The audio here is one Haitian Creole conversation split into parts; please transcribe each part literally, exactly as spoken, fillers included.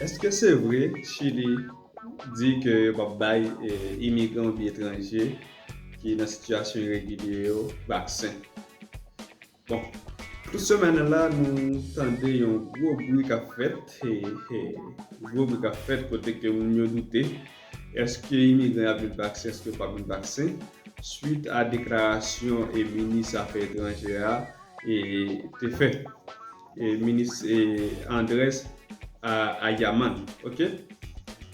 Èske se vre Chili di ke yo p ap bay eh, imigran oubyen etranje ki nan sitiyasyon iregilye yo vaksen? Bon, tout semèn nan la, nou tande yon gwo bri k ap fèt, eh, eh, gwo bri k ap fèt kote ke moun yo doute, èske imigran yo ap jwenn vaksen, èske yo p ap jwenn vaksen, swit a deklarasyon e minis afè etranjè a e te fè. E minis e Andres a, a Yaman. Ok?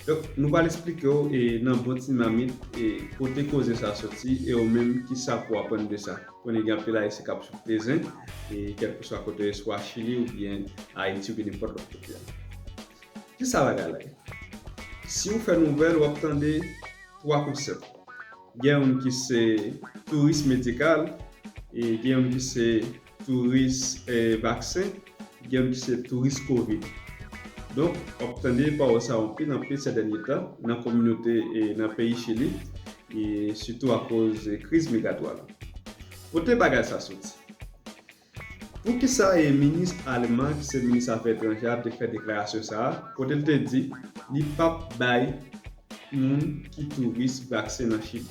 Donk, nou pral eksplike w e nan bon ti mamit e kote koze sa soti e ou menm ki sa pou aprann de sa. Konnen gen anpil Ayisyen k ap soufle zen e kèlkeswa kote yo swa Chili oubyen Ayiti oubyen nenpòt lòt kote a. Ki sa bagay la ye? Si w fè nouvèl, w ap tande twa konsèp. Gen youn ki se touris medikal, e gen youn ki se touris eh, vaksen, gen youn ki se touris kovid. Donk, w ap tande pawòl sa yo anpil anpil sè dènye tan nan kominote e nan peyi Chili, e sitou akoz eh, kriz migratwa la. Kote bagay sa soti? Poukisa e minis aleman ki se minis afè etranjè a te fè deklarasyon sa a, kote l te di li p ap bay moun ki touris vaksen nan Chili.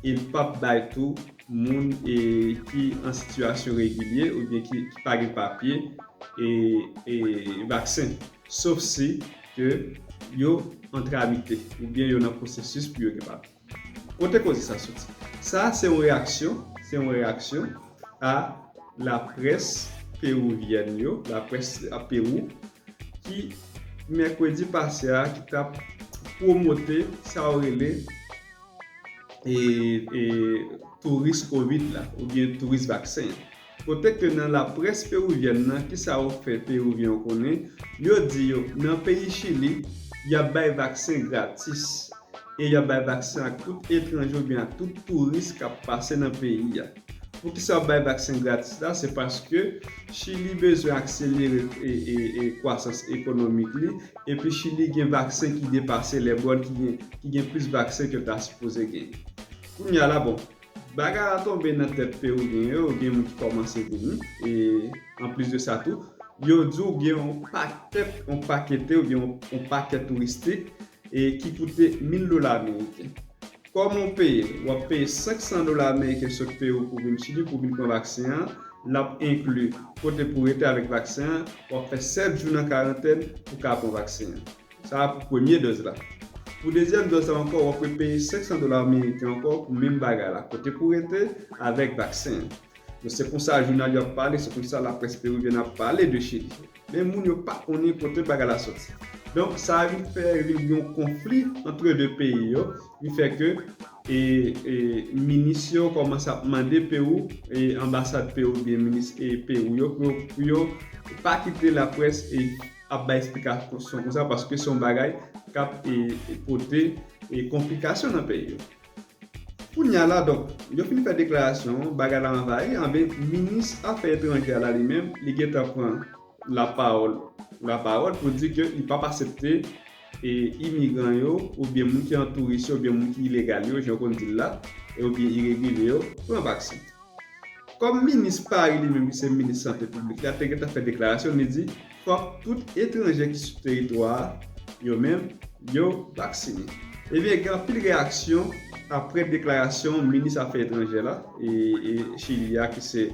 E l p ap bay tou moun e, ki an sitiyasyon regilye oubyen ki, ki pa gen papye e, e vaksen. Sof si ke yo an tramite oubyen yo nan pwosesis pou yo gen papye. Kote koze sa soti? Sa se yon reyaksyon, se yon reyaksyon a laprès pewivyèn yo, laprès a Pewou, ki mèkredi pase a ki t ap pwomote sa yo rele e, e, touris kovid la oubyen touris vaksen an. Kote ke nan laprès pewivyèn nan, ki sa yo fè pewivyen yo konnen, yo di yo nan peyi Chili, y ap bay vaksen gratis e y ap bay vaksen ak tout etranje oubyen ak tout touris k ap pase nan peyi a. Poukisa y ap bay vaksen gratis la? Se paske Chili bezwen akselere e, e, e kwasans ekonomik li, epi Chili gen vaksen ki depase lèbòl, ki gen, ki gen plis vaksen ke l ta sipoze genyen. Kounye a la, bon, bagay la tonbe nan tèt pewivyen yo, gen moun ki kòmanse vini, e anplis de sa tou, yo di w gen yon pakèt, yon pakete oubyen yon, yon pakèt touristik e ki koute mil dola ameriken. Kòman w peye? W ap peye senk san dola ameriken sot Pewou pou vin Chili pou vin pran vaksen an. L ap enkli kote pou rete avèk vaksen an. W ap fè sèt jou nan karantèn pou ka pran vaksen an. Sa a pou premye dòz la. Pou dezyèm dòz la ankò, w ap repeye senk san dola ameriken ankò pou menm bagay la, kote pou rete avèk vaksen an. Donk, se konsa jounal yo ap pale, se konsa laprès pewivyèn ap pale de Chili. Men moun yo pa konnen kote bagay la soti. Donk, sa a vin fè vin gen yon konfli antre de peyi yo, ki fè ke e, e, minis yo kòmanse ap mande Pewou, e, anbasad Pewou, oubyen minis e, Pewou yo, pou yo, pou yo pa kite laprès e, ap bay esplikasyon konsa, paske se yon bagay k ap e, e, pote e, konplikasyon nan peyi yo. Kounye a la, donk, yo fin fè deklarasyon, bagay la anvayi, anben, minis afè etranjè a la li menm, li gentan pran lapawòl, lapawòl pou di ke li p ap aksepte e, imigran yo, oubyen moun ki an touris yo, oubyen moun ki ilegal yo, jan yo konn di l la, e oubyen iregilye yo, pran vaksen. Kòm minis Paris li menm ki se minis sante piblik la, te gentan fè deklarasyon, li di fòk tout etranje ki sou teritwa a, yo menm, yo vaksinen. Ebyen, gen anpil reyaksyon apre deklarasyon minis afè etranjè la, e, e Chili a, ki se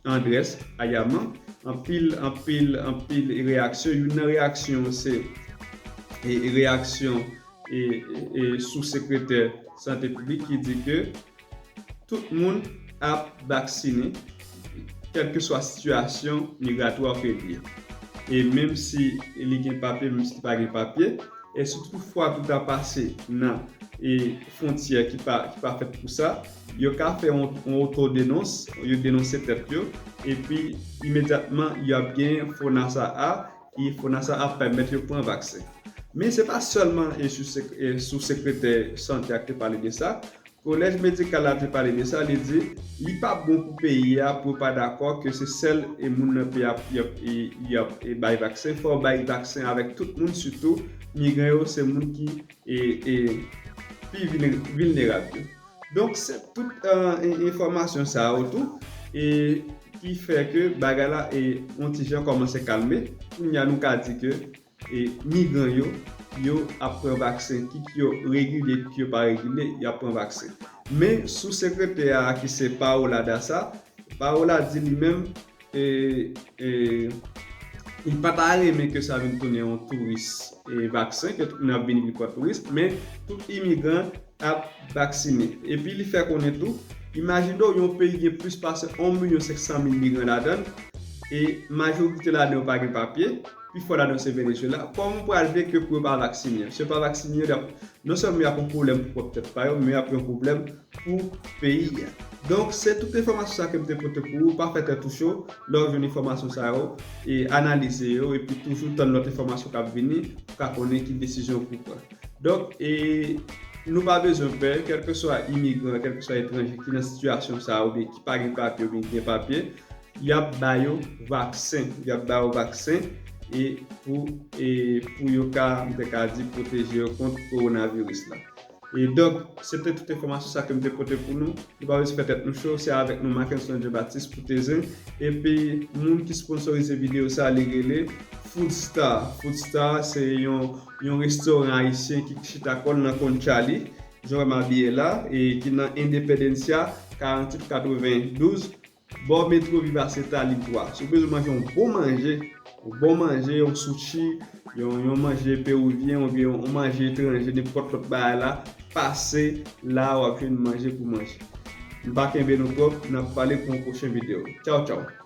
Andres Ayaman. Anpil, anpil, anpil reyaksyon. Youn nan reyaksyon yo se e, reyaksyon e, e, e sou sekretè sante piblik ki di ke tout moun ap vaksinen, kèlkeswa sitiyasyon migratwa ke li ye. E menm si li gen papye, menm si li pa gen papye, e si toutfwa tout a pase nan e fwontyè ki pa, ki pa fèt pou sa, yo ka fè yon, yon otodenons, yo denonse tèt yo, epi imedyatman y ap gen FONASA a, e FONASA ap pèmèt yo pran vaksen. Men se pa sèlman e sou sek- e sou sekretè sante a ki te pale de sa. Kolèj medikal la te pale de sa, li di li p ap bon pou peyi a pou yo pa dakò ke se sèl e moun nan peyi a y ap, y ap, y ap e bay vaksen. Fò yo bay vaksen avèk tout moun, sitou migran yo, se moun ki e, e pi vilne- vilnerab yo. Donk, se tout e, e, enfòmasyon sa yo tou e ki fè ke bagay la e yon ti jan kòmanse kalme. Kounye a nou ka di ke e migran yo, yo ap pran vaksen, kit yo regilye, kit yo pa regilye, y ap pran vaksen. Men sou sekretè a ki se Paola Dasa, Paola di li menm, e, e, li pa ta renmen ke sa vin tounen yon touris e vaksen, ke tout moun ap vini vin pran touris, men tout imigran ap vaksinen. Epi li fè konnen tou, imajine w yon peyi gen plis pase yon milyon senk san mil migran ladan l, e majorite ladan yo pa gen papye, pifò ladan yo se Venezuela. Kòman w pral vle ke pou yo pa vaksinen? Si yo pa vaksinen, yo ap, non sèlman y ap yon pwoblèm pou pwòp tèt pa yo, men y ap yon pwoblèm pou peyi a. Donk, se tout enfòmasyon sa ke m te pote pou ou. Pa fè tèt ou cho lè w jwenn enfòmasyon sa yo, e analize yo, epi toujou tann lòt enfòmasyon k ap vini pou ka konnen ki desizyon pou w pran. Donk, e nou pa bezwen pè, kèlkeswa imigran, kèlkeswa etranje ki nan sitiyasyon sa a, oubyen ki pa gen papye, oubyen ki gen papye, y ap ba yo vaksen. Y ap ba yo vaksen e pou, e pou yo ka, m te ka di, pwoteje yo kont kowonaviris la. E donk, se te tout enfòmasyon sa ke m te pote pou nou. Nou pa bezwen fè tèt nou cho, se avèk nou Mackenson Jean Baptiste pou Tezen. Epi, moun ki sponsorize videyo sa, li rele Food Star. Food Star, se yon, yon restoran ayisyen ki chita kò l nan Conchali. Jan w wè m abiye la, e ki nan Independencia, karanntuit katrevendouz, bò metwo Vivaceta Ligne twa. Si w bezwen manje yon bon manje, yon bon manje, yon sushi, yon, yon manje perivyen oubyen yon, yon manje etranje, nenpòt lòt bagay la, pase la w ap jwenn manje pou manje. M pa kenbe nou twòp, n ap pale pou yon pwochen videyo. Tchaw, tchaw.